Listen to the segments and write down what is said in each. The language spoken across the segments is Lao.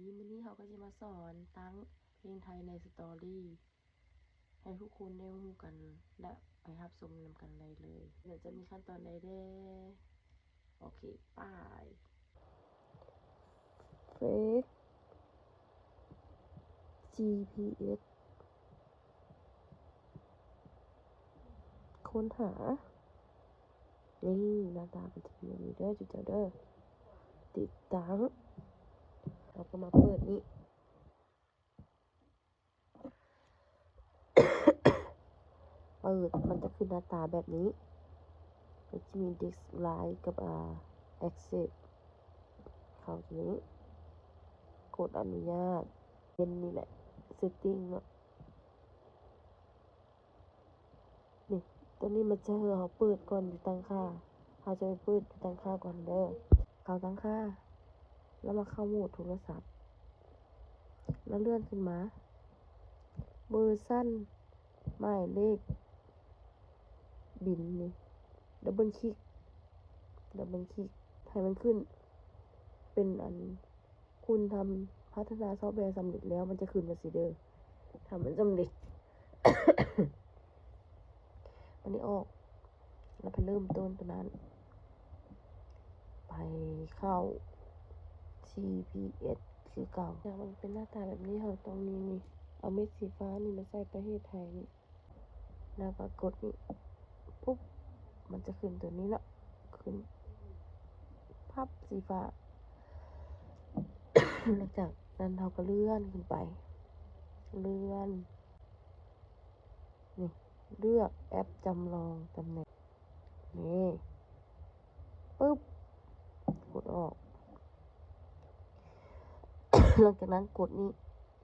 ມື້ນີ້ເຮົາກໍຈະມາສອນຕັ້ງເພງໄທໃນສະຕໍຣີ ໃຫ້ທຸກຄົນໄດ້ຮູ້ກັນ ແລະ ໄປຮັບຊົມນຳກັນໄດ້ເລີຍ. ແລະ ຈະມີຂັ້ນຕອນໃດແດ່? ໂອເຄ ໄປ. ເຟກ ຈີພີເອັສ ຄົ້ນຫາ. ນີ້ ໜ້າຕາມັນຈະເປັນແບບນີ້ເດີ ຈຸເຈົ້າເດີ. ຕິດຕັ້ງ. ເຮົາກໍມາເປີດນີ້. ເປີດ ມັນຈະຂຶ້ນໜ້າຕາແບບນີ້. ມັນຈະມີ Dislike ກັບ ອາ Accept ເຂົ້າຕົວນີ້. ກົດອະນຸຍາດ. ເປັນນີ້ແຫຼະ Setting ເນາະ. ນີ້ ຕົວນີ້ມັນຈະໃຫ້ເຮົາເປີດກ່ອນຢູ່ຕັ້ງຄ່າ. ເຮົາຈະໄປເປີດຢູ່ຕັ້ງຄ່າກ່ອນເດີ. ເຂົ້າຕັ້ງຄ່າ ແລ້ວມາເຂົ້າໂໝດໂທລະສັບ ແລ້ວເລື່ອນຂຶ້ນມາ ເວີຊັນ ໝາຍເລກບິນນີ້ ດັບເບິນຄລິກ ດັບເບິນຄລິກ ໃຫ້ມັນຂຶ້ນເປັນອັນ ຄຸນທຳພັດທະນາຊອບແວສຳເລັດແລ້ວ ມັນຈະຂຶ້ນມາຊີ້ເດີ. ຖ້າມັນສຳເລັດ ອັນນີ້ອອກ ແລ້ວໄປເລີ່ມຕົ້ນຕົວນັ້ນ ໄປເຂົ້າ ຈີພີເອັສ ຄືເກົ່າ. ຢາກໃຫ້ມັນເປັນໜ້າຕາແບບນີ້ ເຮົາຕ້ອງມີນີ້ ເອົາເມັດສີຟ້ານີ້ມາໃສ່ປະເທດໄທນີ້. ແລ້ວກໍກົດນີ້ ປຸບ ມັນຈະຂຶ້ນຕົວນີ້ເນາະ ຂຶ້ນ ພັບ ສີຟ້າ. ຫຼັງຈາກນັ້ນເຮົາກໍເລື່ອນຂຶ້ນໄປ ເລື່ອນ ນີ້ ເລືອກແອັບຈຳລອງຕຳແໜ່ງ ນີ້ ປຶບ ກົດອອກ. ຫຼັງຈາກນັ້ນກົດນີ້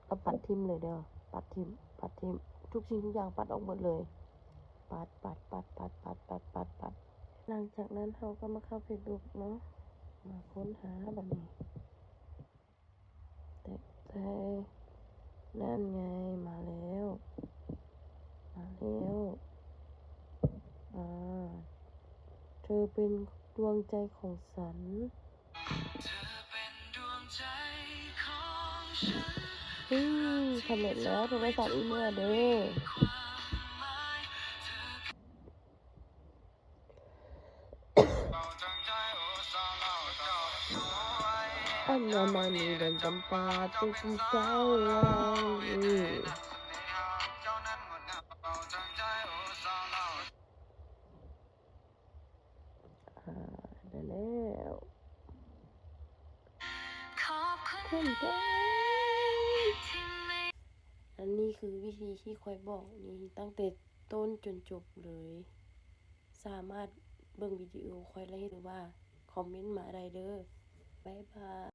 ແລ້ວປັດຖິ້ມເລີຍເດີ ປັດຖິ້ມ ປັດຖິ້ມ ທຸກສິ່ງທຸກຢ່າງປັດອອກໝົດເລີຍ ປັດ ປັດ ປັດ. ຫຼັງຈາກນັ້ນເຮົາກໍມາເຂົ້າເຟສບຸກເນາະ ມາຄົ້ນຫາບັດນີ້ ແຕະໃສ່ ນັ້ນໄງ ມາແລ້ວ ມາແລ້ວ ອາ ເທີເປັນດວງໃຈຂອງສັນ. ອືມ ສຳເລັດແລ້ວ ໂທລະສັບອີເມວເດ້. ອັນຍາມານີ ແດນຈຳປາ ຕົກເຊົ້າ. ອ່າ ໄດ້ແລ້ວ ຂອບຄຸນເດີ. ອັນນີ້ຄືວິທີທີ່ຂ້ອຍບອກນີ້ ຕັ້ງແຕ່ຕົ້ນຈົນຈົບເລີຍ. ສາມາດເບິ່ງວິດີໂອຂ້ອຍ ແລະ ເຮັດ ຫຼືວ່າຄອມເມັນມາໄດ້ເດີ. ບາຍບາຍ.